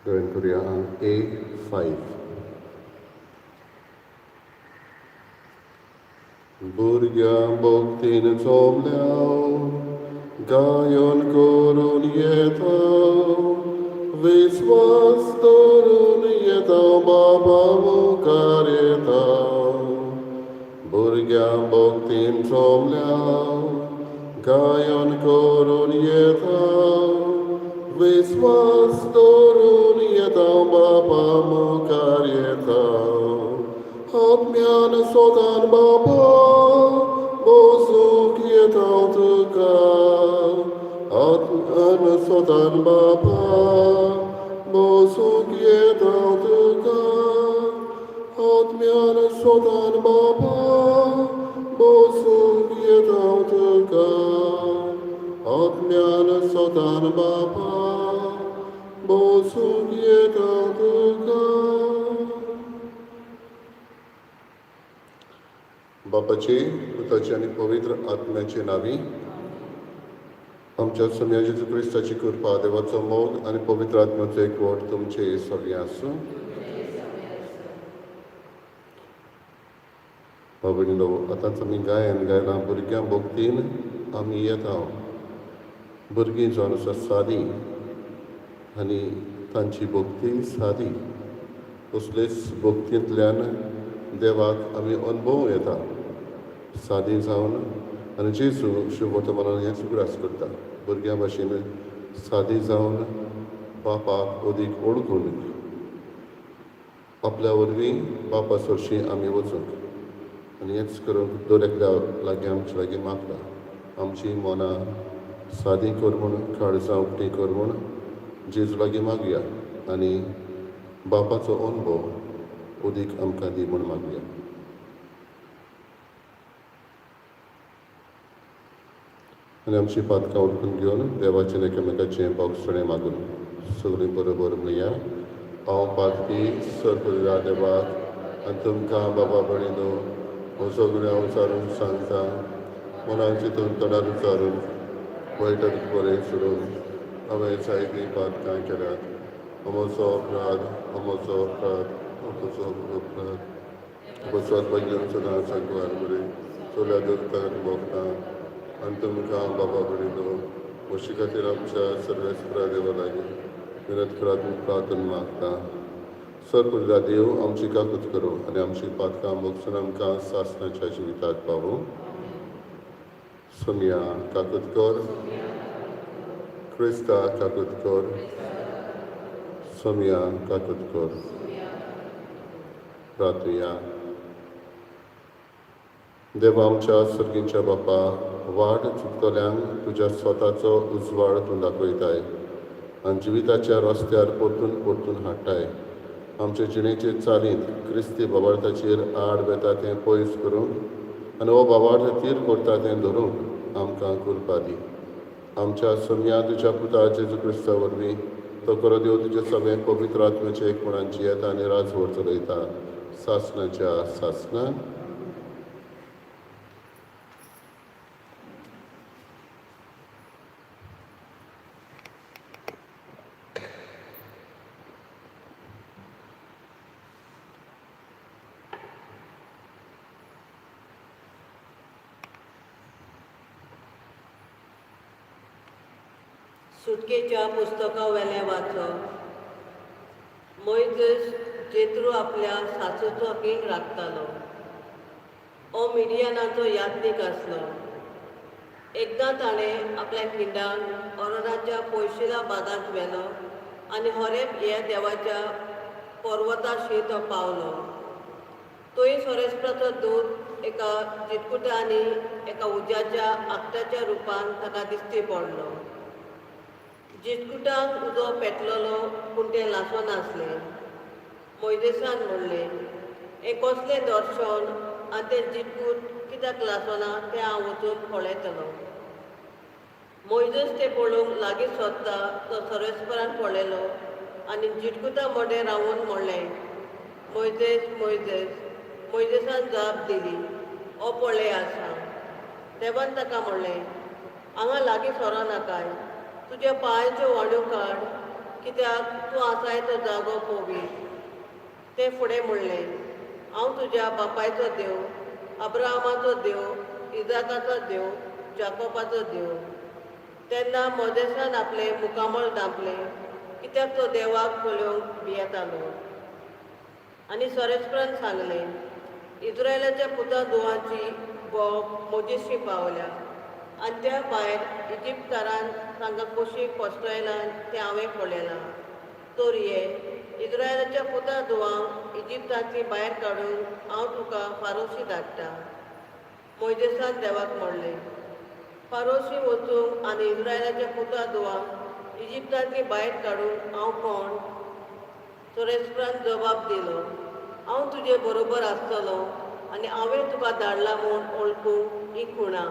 Join करुया A5. भुरग्यां भक्तीन जमल्या, गायन करून येता, विस्वास धरून येता, बाबा मुखार येता. भुरग्यां भक्तीन जमल्या, गायन करून येता, विस्वास धरून येता, बाबा मुखार येता. आत्म्यान सतान बाबा बसूंक येता तुका, आत्म्यान सतान बाबा बसूंक येता तुका, आत्म्यान सतान बाबा बसूंक येता तुका, आत्म्यान सतान बाबा बसूंक येता तुका. बापाचे, पुताचे आनी पवित्र आत्म्याचे नांवी. आमच्या सोमया जेजू क्रिस्ताची कृपा, देवाचो मोग आनी पवित्र आत्म्याचो एकवट तुमचे सगळें आसूं. भाव, आतांच आमी गायन गायलां, भुरग्यां भक्तीन आमी येता. भुरगीं जावन आसा सादी आनी तांची भक्ती सादी. कसलेच भक्तींतल्यान देवाक आमी अनुभव येता, सादी जावन. आनी जेजू शुभवर्तमानान हेंच उगडास करता, भुरग्यां भाशेन सादी जावन बापाक अदीक ओळखून आपल्या वरवीं बापा सरशीं आमी वचूंक. आनी हेंच करूंक दर एकल्या लागीं, आमचे लागीं मागता, आमची मनां सादी कर म्हूण, काळजां उक्तीं कर म्हूण जेजू लागीं मागया आनी बापाचो अनुभव अदीक आमकां दी म्हूण मागया. आनी आमची पातकां उरकून घेवन देवाचें एकामेकाचें बोगसणें मागून सगळीं बरोबर म्हणया. हांव पातकी सर्व देवाक आनी तुमकां बाबा भयणीनो म्हजो गुन्यांव उचारून सांगता. मनान चिंतून, तोंडार उचारून, वायट बरें सोडून हांवें जायतीं पातकां केल्यात. अमोचो अपराध, अमोचो अपराध, अमोचो अपराध. बसवत घेवन सदां सांगवार बरें चोल्या दुखतात भोगता आनी तुमकां बाबा भयणीनो म्हजे खातीर आमच्या सर्वेस्परा देवा लागीं विनंत करात प्रार्थना मागता. सर देव आमची काकूत करूं आनी आमची पातकां मोगसून आमकां सासणाच्या जिविताक पावूं. सोमया काकूत कर. क्रिस्ता काकूत कर. सोमया काकूत कर. प्रार्थुया. देवा आमच्या सर्गींच्या बापा, वाट चुकतल्यांक तुज्या स्वताचो उजवाड तूं दाखयताय आनी जिविताच्या रस्त्यार परतून परतून हाडटाय. आमचे जिणेचे चालींत क्रिस्ती बाबार्थाचेर आड वेता तें पयस करूंक आनी हो बाबार्थ थीर करता तें धरूंक आमकां कृपा दी. आमच्या सोमया तुज्या पुता जेजू क्रिस्ता वरवीं. तो करो देव तुजे सगळें पवित्र आत्म्याचे एकपणान जियेता आनी राजवट चलयता सासणाच्या सासणान. सुटकेच्या पुस्तका वेलें वाचप. मोयजेस जेत्रू आपल्या सासूचो हीण राखतालो. हो मिडियनाचो यात्नीक आसलो. एकदां ताणें आपल्या खिंडाक ओरोनाच्या पयशिल्या बागांत व्हेलो आनी होरेब ह्या देवाच्या पर्वताशी तो पावलो. थंय सोरेस्पराचो दूत एका जितकुटा आनी एका उज्याच्या आकटाच्या रुपान ताका दिश्टी पडलो. जितकुटांक उजो पेटलेलो, पूण तें लासनासलें. मोयजेसान म्हणलें, हें कसलें दर्शन आनी तें जितकूट कित्याक लासना तें हांव वचून पळयतलो. मोयजेस तें पळोवंक लागीं सोदता तो सर्वेस्परान पळयलो आनी जिटकुटा मदें रावून म्हणलें, मोयजेस, मोयजेस. मोयजेसान जाप दिली, हो पळय आसा. देवान ताका म्हणलें, हांगा लागीं सरो नाकाय. तुज्या पांयांच्यो वाण्यो काड, कित्याक तूं आसाय तो जागो पवित्र. तें फुडें म्हणलें, हांव तुज्या बापायचो देव, अब्राहमाचो देव, इजाकाचो देव, जाकोबाचो देव. तेन्ना मोजेसान आपलें मुखामळ धांपलें, कित्याक तो देवाक पळोवंक भियेतालो. आनी सोरेस्परान सांगलें, इज्रायलाच्या पुता धुवांची बोब म्हजेशी पावल्या आनी त्या भायर इजिप्तकारान तांकां कुशीक कोसळायलां तें हांवें पळयलां. तर ये, इज्रायलाच्या पुता धुवांक इजिप्तांतली भायर काडून हांव तुका फारोशी धाडटा. मोयजेसान देवाक म्हणलें, फारोशी वचूंक आनी इज्रायलाच्या पुता धुवांक इजिप्तांतली भायर काडूंक हांव कोण? सोरेस्परान जबाब दिलो, हांव तुजे बरोबर आसतलो आनी हांवें तुका धाडला म्हूण वळखूंक ही खुणा.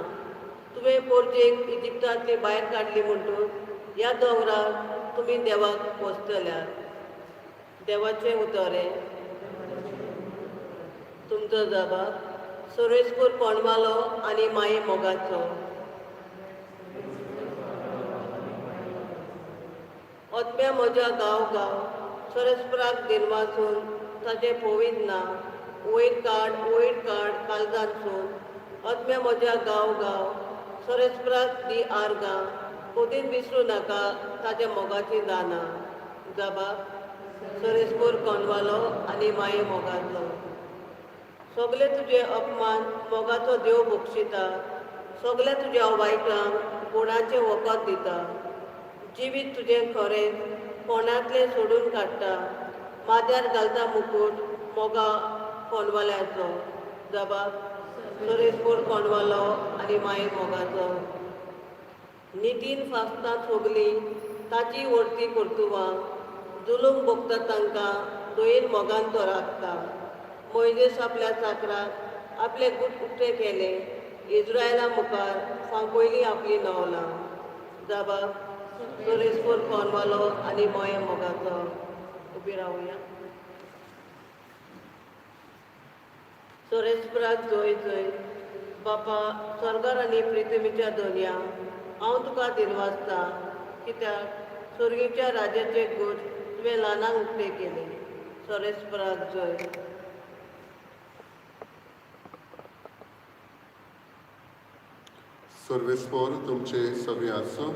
तुवें पोरजेक इजिप्तांतली भायर काडली म्हणटूच ह्या दोंगरार तुमी देवाक पोसतल्यात. देवाचें उतर हें. तुमचो जबाब सोरेस्पूर कोणवालो आनी माये मोगाचो. ओतम्या म्हज्या गांव गांव सोरेस्पराक दिनवासून ताचें पवित्र नांव वयर काड, वयर काड काळजांतसून. ओतम्या म्हज्या गांव गांव सोरेस्पराक दी आर्गां, कोदीन विसरूं नाका ताच्या मोगाची दानां. जबाब सोरेस्पूर कोणवालो आनी माये मोगाचो. सगळे तुजे अपमान मोगाचो देव बक्षिता, सगळे तुज्या वायटांक गुणाचें वखद दिता. जिवीत तुजें खरेंच कोणांतलें सोडून काडटा, माथ्यार घालता मुकूट मोगा कोणवाल्याचो. जबाब सोरेस्पूर कोणवालो आनी माये मोगाचो. नितीन फासता सोगलीं ताची व्हडती कर्तुबां, जुलूम भोगता तांकां दोयेन मोगान तो राखता. मोयजेस आपल्या चाकराक आपले गुट उक्ते केले, इज्रायला मुखार फांकयली आपली नवलां. जबाब सोरेस्पूर कोणवालो आनी मोये मोगाचो. उबी रावया. सोरेस्पराक जय जय. बापा स्वर्गार आनी पृथ्वीच्या दोनया, हांव तुका दिनवासता, कित्याक स्वर्गीच्या राज्याचे गुट तुवें ल्हानांक उक्ते केले. सोरेस्पराक जय. सर्वेस्पोर तुमचे सगळे आसूं.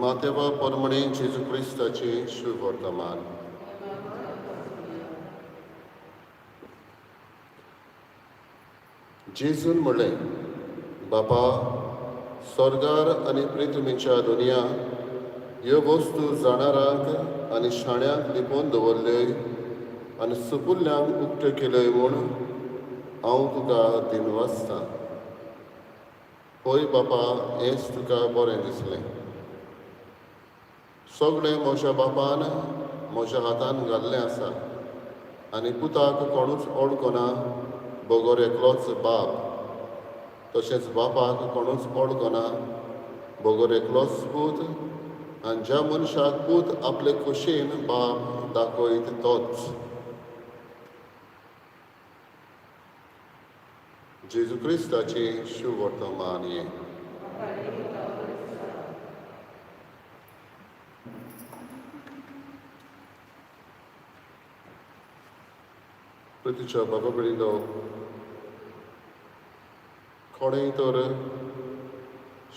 मातेवा परमणे जेजू क्रिस्ताचें शुभवर्तमान. जेजून म्हणलें, बापा स्वर्गार आनी पृथ्वीच्या दुनिया ह्यो वस्तू जाणारांक आनी शाण्यांक लिपोवन दवरल्यो आनी सुपुल्ल्यांक उक्त्यो केल्यो म्हूण हांव तुका दिनवासता. हय बापा, हेंच तुका बरें दिसलें. सगळें म्हज्या बापान म्हज्या हातान घाल्लें आसा आनी पुताक कोणूच वळखना बगर एकलोच बाप, तशेंच बापाक कोणूच वळखना बगर एकलोच पूत, आनी ज्या मनशाक पूत आपले खोशयेन बाप दाखयत तोच. जेजू क्रिस्ताचें शुभवर्तमान हें. प्रतिच्या बाबा भयणीनो, कोणेंय तर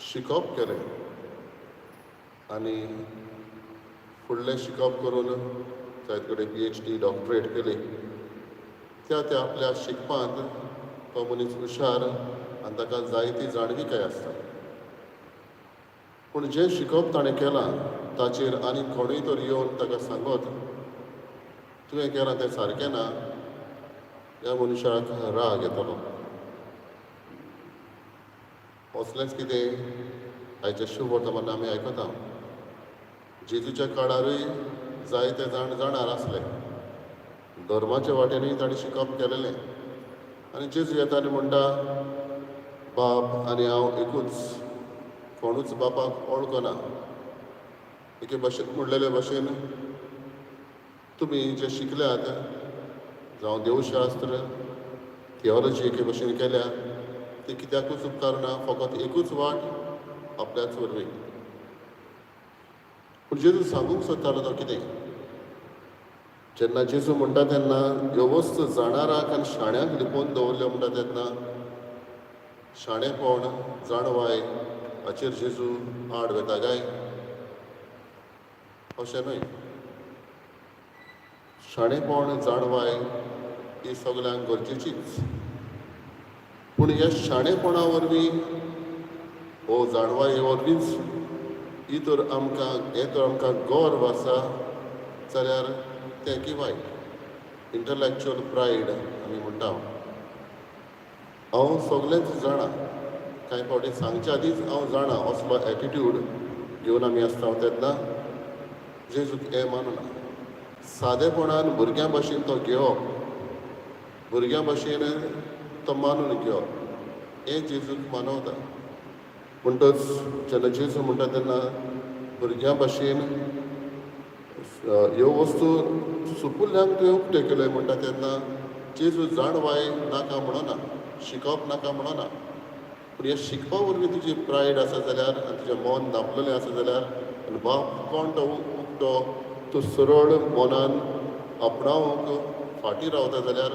शिकप केलें आनी फुडलें शिकप करून जायते कडेन PhD doctorate केली, त्या त्या आपल्या शिकपांत तो मनीस हुशार आनी ताका जायती जाणविकाय आसता. पूण जें शिकप ताणें केलां ताचेर आनी कोणूय तर येवन ताका सांगत तुवें केलां तें सारकें ना, ह्या मनशाक राग येतलो. असलेंच कितें आयच्या शुभवर्तमान आमी आयकता. जेजूच्या काळारूय जायते जाण जाणार आसले, धर्माच्या वाटेनूय ताणें शिकप केलेलें. आनी जेजू येता आनी म्हणटा, बाप आनी हांव एकूच, कोणूच बापाक वळखना. एके भाशेन म्हणलेले भाशेन तुमी जे शिकल्यात, जावं देवशास्त्र थियोलॉजी एके भाशेन केल्या, ती कित्याकूच उपकारना, फकत एकूच वाट आपल्याच वरवीं. पूण जेजू सांगूंक सोदतालो तो कितें? जेन्ना जेजू म्हणटा तेन्ना ह्यो वस्तू जाणाराक आनी शाण्यांक लिपोवन दवरल्यो म्हणटा तेन्ना शाणेपण, जाणवाय हाचेर जेजू आड वेता काय? अशें न्हय. शाणेपण, जाणवाय ही सगल्यांक गरजेचीच, पूण ह्या शाणेपणा वरवीं हो जाणवाये वरवींच ही तर आमकां हें तर आमकां गर्व आसा जाल्यार तें की वायट. इंटलॅक्च्युअल प्रायड आमी म्हणटा. हांव सगलेंच जाणा, कांय फावटी सांगच्या आदींच हांव जाणा असलो एटिट्यूड घेवन आमी आसता तेन्ना जेजूक हें मानना. सादेपणान भुरग्यां भाशेन तो घेवप, भुरग्यां भाशेन तो मानून घेवप हें जेजूक मानवता. म्हणटच जेन्ना जेजू म्हणटा तेन्ना भुरग्यां भाशेन ह्यो वस्तू सुपुल्ल्यांक तुवें उक्त्यो केल्यो म्हणटा तेन्ना जेजू जाणवाय नाका म्हणना, शिकप नाका म्हणना, पूण ह्या शिकपा वरवीं तुजी प्रायड आसा जाल्यार आनी तुजें मन दापलेलें आसा जाल्यार आनी बाप कोण तो उक्तो तूं सरळ मनान आपणावंक फाटीं रावता जाल्यार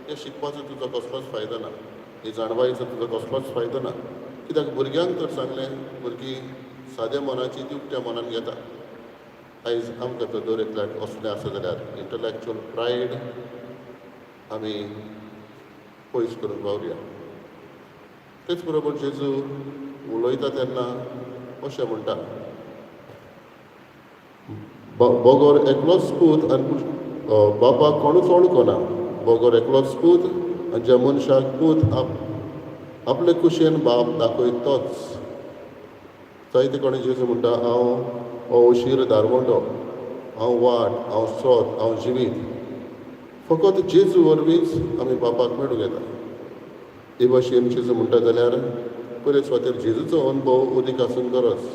ह्या शिकपाचो तुजो कसलोच फायदो ना, ही जाणवायेचो तुजो कसलोच फायदो ना. कित्याक भुरग्यांक तर सांगलें, भुरगीं साद्या मनाची ती उक्त्या मनान घेता. आयज आमकां तर दर एकल्याक असलें आसा जाल्यार इंटलॅक्च्युअल प्रायड आमी पयस करून वावरुया. तेच बरोबर जेजू उलयता तेन्ना अशें म्हणटा, बगर एकलोच पूत आनी बापाक कोणूच वळखना, बगर एकलोच पूत आनी ज्या मनशाक पूत आपले कुशेन बाप दाखयत तोच. जायते कोणें जेजू म्हणटा, हांव हो उशीर दारवंटो, हांव वाट, हांव सत, हांव जिवीत. फकत जेजू वरवींच आमी बापाक मेळूंक येता. हे भाशेन जेजू म्हणटा जाल्यार पयले सुवातेर जेजूचो अनुभव अदीक आसूंक गरज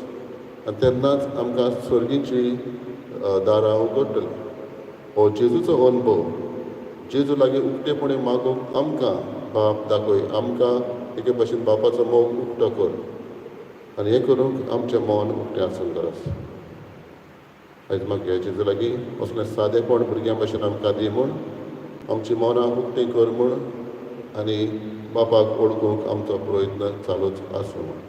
आनी तेन्नाच आमकां सर्गीची दारां उगडटलीं. हो जेजूचो अनुभव, जेजू लागीं उक्तेपणी मागूंक आमकां बाप दाखय, आमकां एके भाशेन बापाचो मोग उक्तो कर आनी हें करूंक आमचें मन उक्तें आसूंक गरज. आयज मागया जेजू लागीं असलें सादेपण भुरग्यां भाशेन आमकां दी म्हूण, आमचीं मनां उक्तीं कर म्हूण आनी बापाक वळखूंक आमचो प्रयत्न चालूच आसूं म्हूण.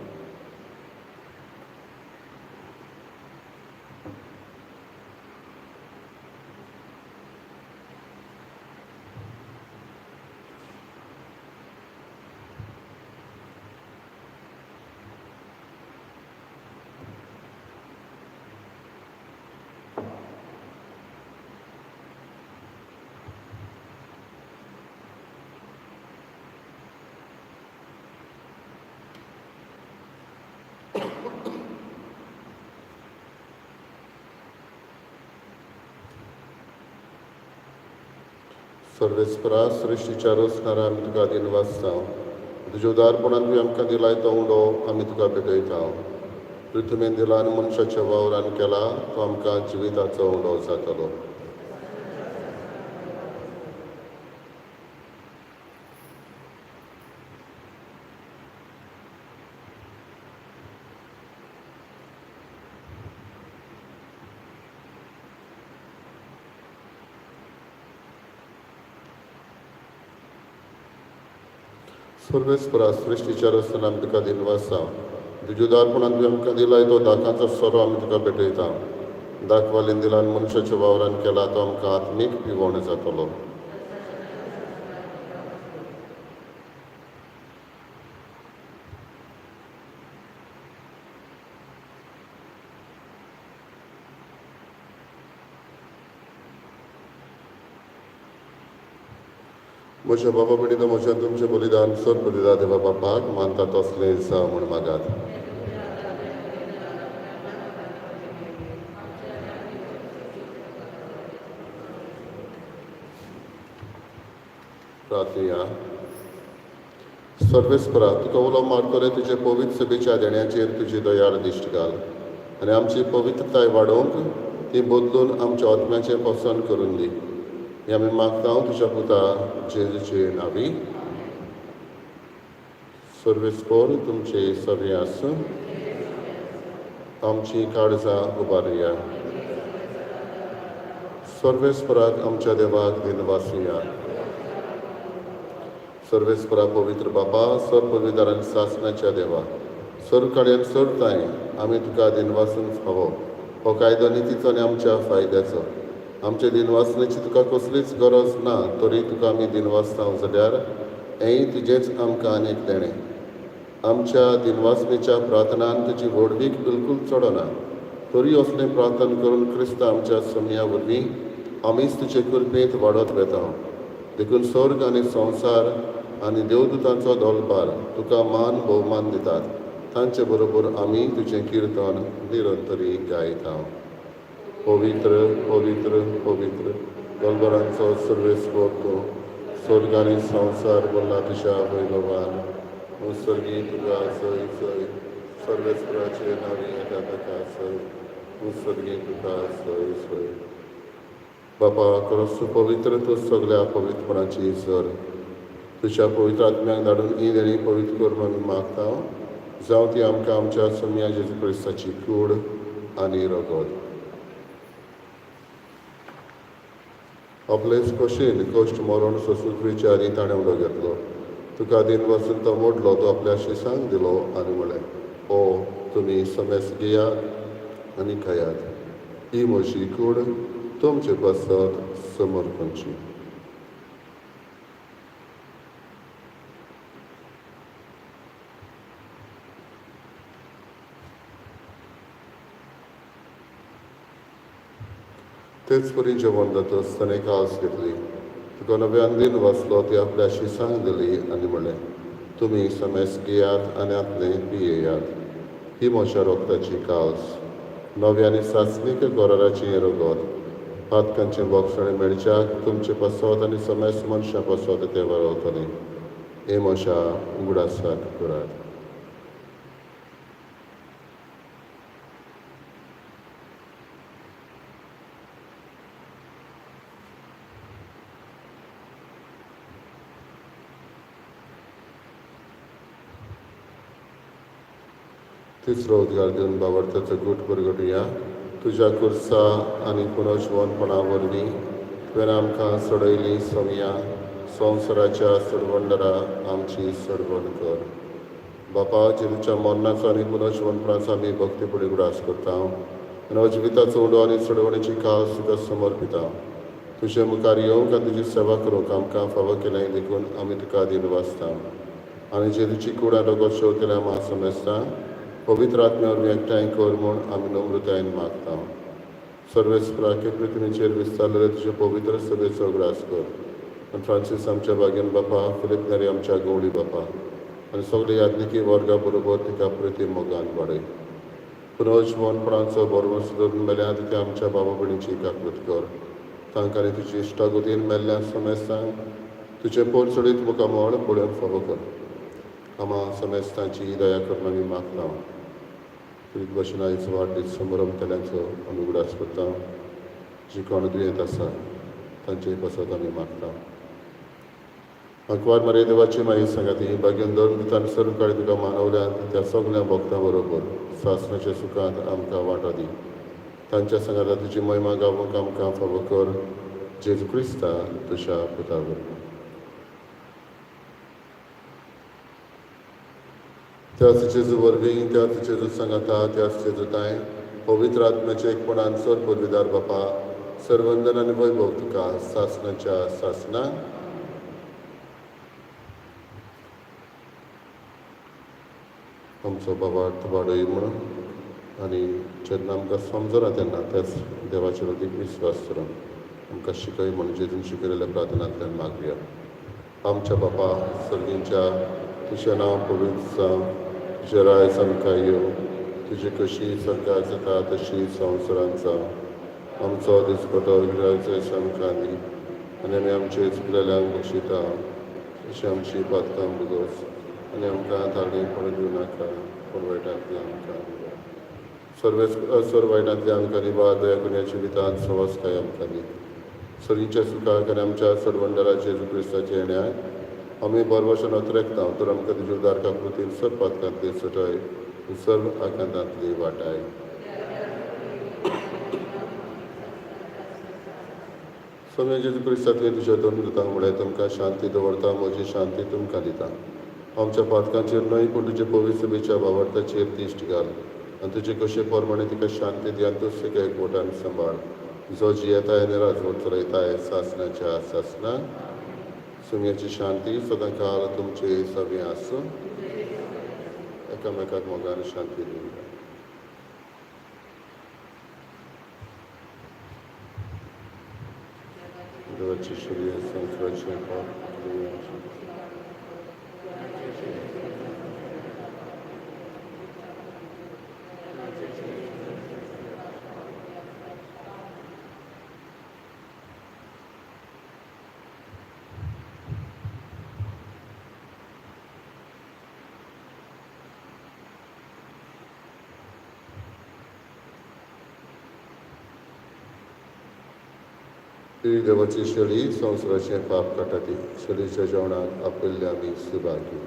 सर्वेस्परा, सृश्टीच्या रचणारा आमी तुका दिनवासता. तुज्या उदारपणान तुवें आमकां दिलाय तो उंडो आमी तुका भेटयता. तुवें दिला आनी मनशाच्या वावरान केला तो आमकां जिविताचो उंडो जातलो. सर्वेस्परा, सृश्टीच्या रचना आमी तुका दिनवासता. तुज्या उदारपणान तुवें आमकां दिलाय तो दाकांचो सोरो आमी तुका भेटयता. दाखवालीन दिला आनी मनशाच्या वावरान केला तो आमकां आत्मीक पिवण जातलो. म्हज्या बाबा भयणीनो, म्हज्या तुमचें बलिदान सर बलिदान देवा बापाक मानता तसलें जावं म्हूण मागात. प्रार्थया. सर्वेस्परा, तुका उलो मारतले तुजे पवित्र सभेच्या देण्याचेर तुजी दयाळ दिश्ट घाल आनी आमची पवित्रताय वाडोवंक ती बदलून आमच्या आत्म्याचें पसंत करून दी. हें आमी मागता तुज्या पुता जेजूचे नांवी. सर्वेस्पर तुमचे सगळें आसूं. आमची काळजां उबारुया. सर्वेस्पराक आमच्या देवाक दिनवासुया. सर्वेस्परा पवित्र बापा, सर पवित्र आनी सासणाच्या देवा, सर काडयन सर ताय आमी तुका दिनवासून फावो. हो कायदो नितीचो आनी आमच्या फायद्याचो. आमच्या दिनवासनेची तुका कसलीच गरज ना, तरी तुका आमी दिनवासता जाल्यार हेंय तुजेंच आमकां आनीक देणें. आमच्या दिनवासनेच्या प्रार्थनान तुजी व्हडवीक बिलकूल चडना, तरी असलें प्रार्थना करून क्रिस्त आमच्या समया वरवीं आमीच तुजे कृपेंत वाडत वेता. देखून स्वर्ग आनी संवसार आनी देवदूतांचो दोलपार तुका मान भोवमान दितात. तांचे बरोबर आमी तुजें किर्तन निरंतरी गायता. पवित्र पवित्र पवित्र दोलबरांचो सर्वेस्पर तूं, स्वर्ग आनी संवसार बोल्ला तुज्या वैभवान. उत्सर्गी तुका सय सय, सर्वेस्पराचे नांवी येता ताका सय, उत्सर्गी तुका सय सय. बापा, खरोच तूं पवित्र, तूं सगल्या पवित्रपणाची जर. तुज्या पवित्र आत्म्याक धाडून ही देणी पवित्र कर म्हणून मागता. जावं ती आमकां आमच्या सोमया जेजू क्रिस्ताची कूड आनी रगत. आपलेच कशेन कश्ट मरण सोंसूंक वेचे आदीं ताणें उलो घेतलो. तुका दिन वचून तो मोडलो, तो आपल्या शिसांक दिलो आनी म्हळें, ओ तुमी समेस घेयात आनी खायात. ही म्हजी कूड तुमचे पासत समर्पणची. तेच परी जेवण जातच ताणें कास घेतली, तुका नव्यान दिन वाचलो, ती आपल्या शिसांक दिली आनी म्हळें, तुमी समेस घेयात आनी आतलें पियेयात. ही म्हज्या रोगताची कास, नव्या आनी सासणीक गोराराची रगत. पातकांचें बोगसणें मेळच्याक तुमचे पासत आनी समेस मनशां पासत तें वरवतलें. हे म्हज्या उगडासाक करात. तिसरो उद्गार दिवन बाबडत्याचो गूट परगटुया. तुज्या कुर्सा आनी पुनर्जिवनपणा वरवीं तुवें आमकां सोडयली सोमया, संवसाराच्या सोडवणदारा आमची सोडवण कर. बापा, जेजूच्या मरणाचो आनी पुनर्जिवनपणाचो आमी भक्तीपणी उगडास करता आनी जिविताचो उडो आनी सोडवणेची कास तुका समर्पिता. तुजे मुखार येवंक आनी तुजी सेवा करूंक आमकां फावो केलें देखून आमी तुका दिनवासता. आनी जेजूची कूड आनी रगत शेवतेल्या म्हा समेस्ता पवित्र आत्म्या वरवीं एकठांय कर म्हूण आमी नम्रतायेन मागता. सर्वेस्पराके पृथ्वीचेर विस्तारलेले तुजे पवित्र सभेचो उगडास कर. आनी फ्रांसीस आमच्या बागेन बापा, फिलीप नेरी आमच्या गवळी बापा आनी सगळे याज्ञिकी वर्गा बरोबर तिका प्रिती मोगान वाडय. पुनर्जिवनपणाचो भरवंस धरून मेल्या तिका आमच्या बाबा भयणीची काकूत कर. तांकां आनी तुजी इश्टागतीन मेल्ल्या समेस्तांक तुजें पोर चडीत मुखामळ पळोवंक फावो कर. आमा समेस्तांची दया करून आमी मागता. तुजी भशेन आयज वाडदीस समरंभ आमी उगडास करता. जी कोण दुयेंत आसा तांचे पासत आमी मागता. आंकवार मारये देवाची माई सांगाती भाग्यान धर्म दिता सर्व काळी तुका मानवल्यान त्या सगल्या भक्तां बरोबर सासणाच्या सुखांत आमकां वांटो दी. तांच्या सांगाता तुजी महिमा गावूंक आमकां फावो कर. जेजू क्रिस्ता तुज्या पुता वरवीं. त्याच जेजू वरवीं, त्याच जेजू सांगाता, त्याच जेजू तांय पवित्र आत्म्याचे एकपणान सर पदवीदार बापा, सर्वंदन आनी वैभव तुका सासणाच्या सासणां. आमचो बाबा वाडय म्हणून आनी जेन्ना आमकां समजना तेन्ना त्याच देवाचेर अदीक विस्वास धरून आमकां शिकय म्हणून जेजून शिकयलेल्या प्रार्थनांतल्यान मागया. आमच्या बापा सर्गींच्या, तुजें नांव पवित्र जावं, तुजें रायज आमकां येवं, तुजी कशी सरकार जाता तशी संवसारांत जावं. आमचो दिसपटो गिरायचो आमकां दी आनी आमी आमचे चुकलेल्यांक बक्षिता तशी आमची पातकां बुगोस आनी आमकां ताळी पडून दिवं नाका, पूण वायटांतली आमकां सर्व सर्व वायटांतली आमकां निवार, दया करून ह्या जिवितांत सवासकाय आमकां दी. सर्गीच्या सुखाक आनी आमच्या सोडवणदारा जेजू क्रिस्ताचे येण्याक आमी बरवशन अत्रेकता, तर आमकां तुज्या उदार काकृतीन सर्व पातकांतली सुटाय, सर्व आकांतांतली वाटाय. स्वामी जेजू क्रिस्ता तुवें तुज्या दोन दुतांक म्हळें, तुमकां शांती दवरता, म्हजी शांती तुमकां दिता. आमच्या पातकांचेर न्हय पूण तुजे पवित्र सभेच्या भावार्थाचेर दिश्ट घाल आनी तुजे कशे प्रमाणे तिका शांती दी आनी तूं सगळ्या एकवटान सांबाळ, जो जियेताय आनी राजवट चलयताय सासणाच्या सासणां. सुम्याची शांती सदांकाळ तुमचे सगळें आसूं. एकामेकाक मोगान शांती दिवया. देवाची शरीर संवसाराचें पाप दिवया. देवाची शेळी संवसाराचें पाप काडटा ती शेळीच्या जेवणाक आपयल्ले आमी सुभागी.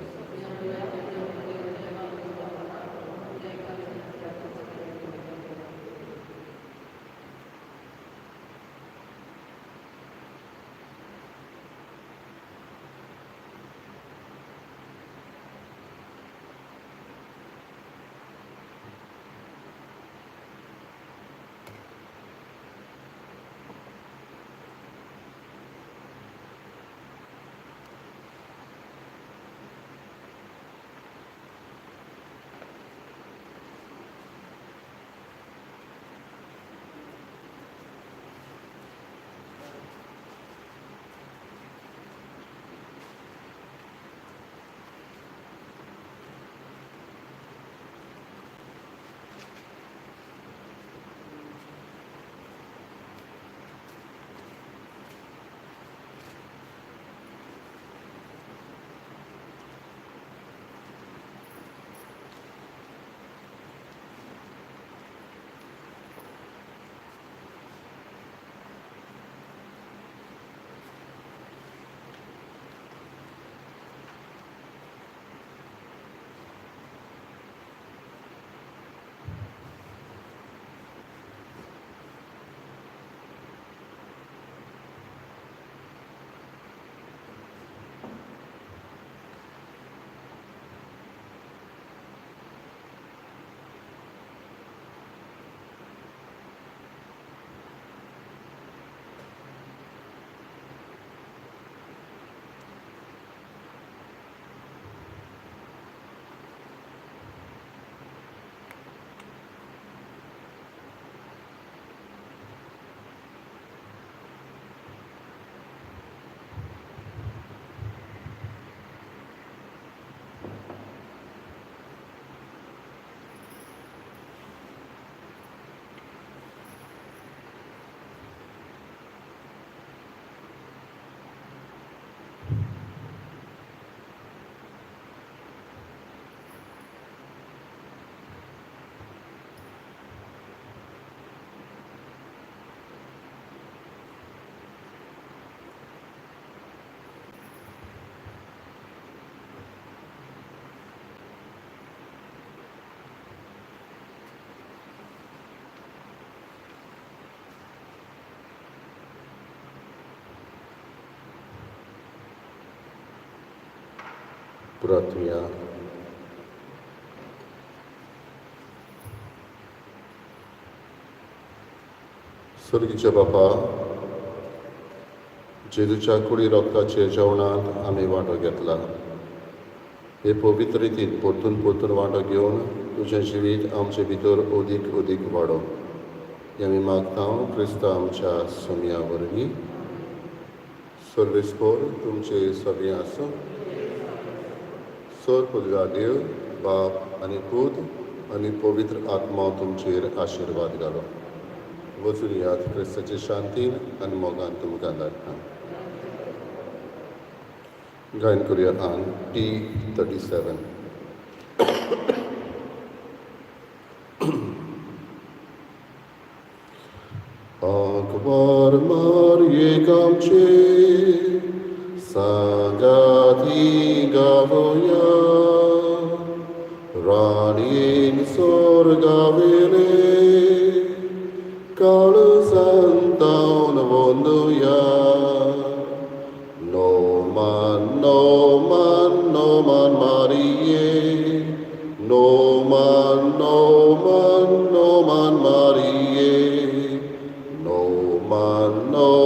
प्रार्थना. स्वर्गीच्या बापा, जेजूच्या कुडी रक्ताचे जेवणांत आमी वांटो घेतला. हे पवित्र रितीन परतून परतून वांटो घेवन तुजें जिवीत आमचे भितर अदीक अदीक वाडो, हें आमी मागता क्रिस्ता आमच्या सोमया वरवीं. सर्वेस्पोर तुमचे सगळें आसूं. सर पदव्या देव बाप आनी पूत आनी पवित्र आत्मा तुमचेर आशिर्वाद घालो. वचून याद क्रिस्ताचे शांतीन आनी मोगान तुमकां धाडटा. गायन करुया आंग T37. आंकवार मारयेक आमचे सांगाती गावया, राणयेन सोर्गावेले काळजांतावन वंदुया. नोमान नोमान नोमान मारिये, नोमान नोमान नोमान मारिये, नोमान।